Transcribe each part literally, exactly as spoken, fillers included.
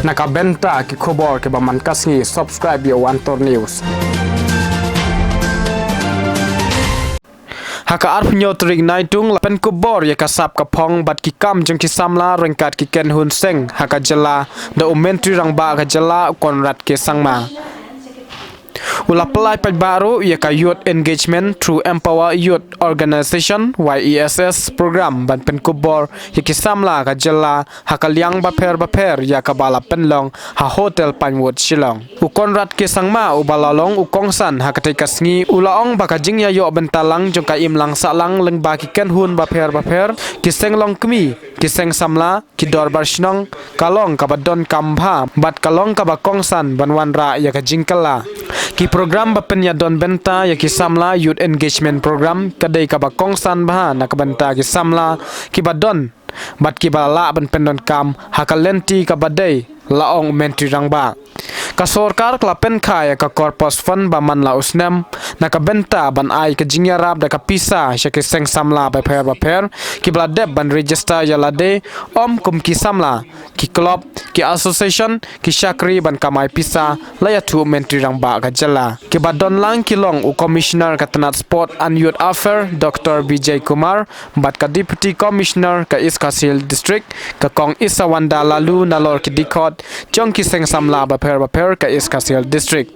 Na ka bynta ki khubor kiba man ka sngi, subscribe ïa u Antor News. Ha ka arphew hynñiew tarik Naitung la pynkup bor ïa ka sap ka phong bad ki kam jong ki samla ryngkat ki kynhun seng ha ka jylla da u Myntri Rangbah ka jylla u Conrad K Sangma. U la pynlait paidbah ruh ïa ka Youth Engagement through Empower Youth Organization, Y E S S, program ban pynkup bor ïa ki samla ka jylla ha ka liang bapher bapher ïa kaba la pynlong ha Hotel Pinewood Shillong. U Conrad K Sangma uba la long u kongsan ha katei ka sngi u la ong ba ka jingïaïoh bynta lang jong ka imlang sahlang lyngba ki kynhun bapher bapher, ki seng longkmie, ki seng samla, ki dorbar shnong, ka long kaba donkam bha bad ka long kaba kongsan ban wanrah ïa ka jingkylla. Ki program ba pynïadon bynta ïa ki samla, Youth Engagement Program, ka dei kaba kongsan bha na ka bynta ki samla kiba don bad kiba lah ban pyndonkam ha ka lynti kaba dei, la ong u Myntri Rangbah. Ka sorkar ka la pynkha ïa ka Corpus Fund ba man la u snem na ka bynta ban ai ka jingïarap da ka pisa sha ki seng samla bapher bapher kiba la dep ban register ïa lade, ym kum ki samla, ki club, ki association, ki shakri ban kamai pisa, la ïathuh u Myntri Rangbah ka jylla. Kiba don lang ki long u Commissioner ka tnat Sport and Youth Affair, Doctor Bijay Kumar, bad ka Deputy Commissioner ka East Khasi Hills District, ka Kong Isawanda Laloo, nalor ki dkhot jong ki seng samla bapher bapher ka East Khasi Hills District.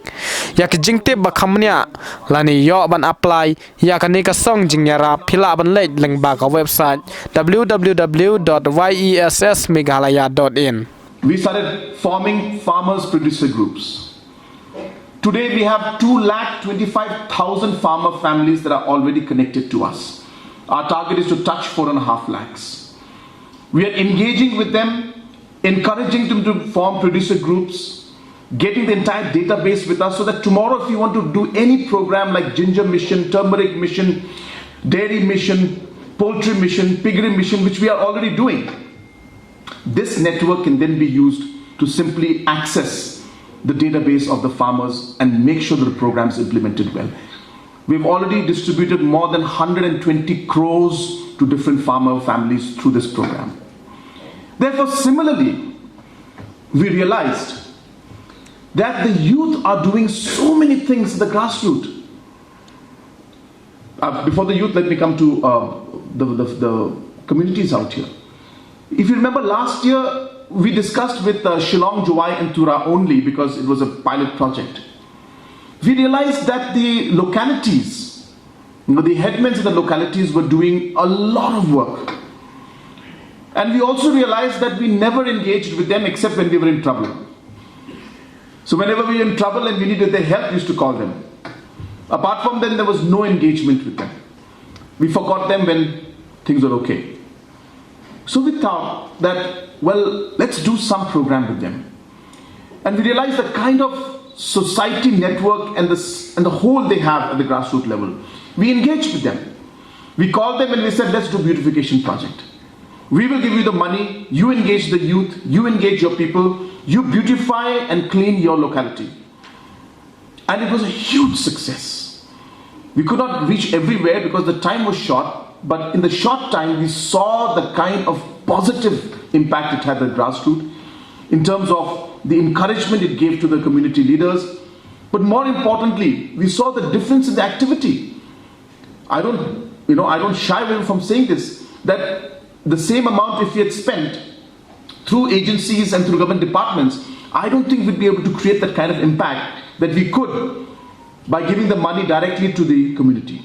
Ïa ki jingtip ba kham bniah lane ïoh ban apply ïa kane ka song jingïarap, phi lah ban leit lyngba ka website w w w dot y e s s meghalaya dot in. We started forming farmers producer groups. Today we have two lakh twenty-five thousand farmer families that are already connected to us. Our target is to touch four and a half lakhs. We are engaging with them, encouraging them to form producer groups, getting the entire database with us, so that tomorrow, if you want to do any program like ginger mission, turmeric mission, dairy mission, poultry mission, piggery mission, which we are already doing, this network can then be used to simply access the database of the farmers and make sure that the program is implemented well. We've already distributed more than one hundred twenty crores to different farmer families through this program. Therefore, similarly, we realized that the youth are doing so many things at the grassroots. Uh, before the youth, let me come to uh, the, the, the communities out here. If you remember last year, we discussed with uh, Shillong, Jowai, and Tura only because it was a pilot project. We realized that the localities, you know, the headmen of the localities were doing a lot of work. And we also realized that we never engaged with them except when we were in trouble. So whenever we were in trouble and we needed their help, we used to call them. Apart from them, there was no engagement with them. We forgot them when things were okay. So we thought that, well, let's do some program with them. And we realized the kind of society network and the, s- and the hold they have at the grassroots level. We engaged with them. We called them and we said, let's do beautification project. We will give you the money, you engage the youth, you engage your people, you beautify and clean your locality. And it was a huge success. We could not reach everywhere because the time was short, but in the short time, we saw the kind of positive impact it had at the grassroots in terms of the encouragement it gave to the community leaders. But more importantly, we saw the difference in the activity. I don't, you know, I don't shy away from saying this, that the same amount if we had spent through agencies and through government departments, I don't think we'd be able to create that kind of impact that we could by giving the money directly to the community.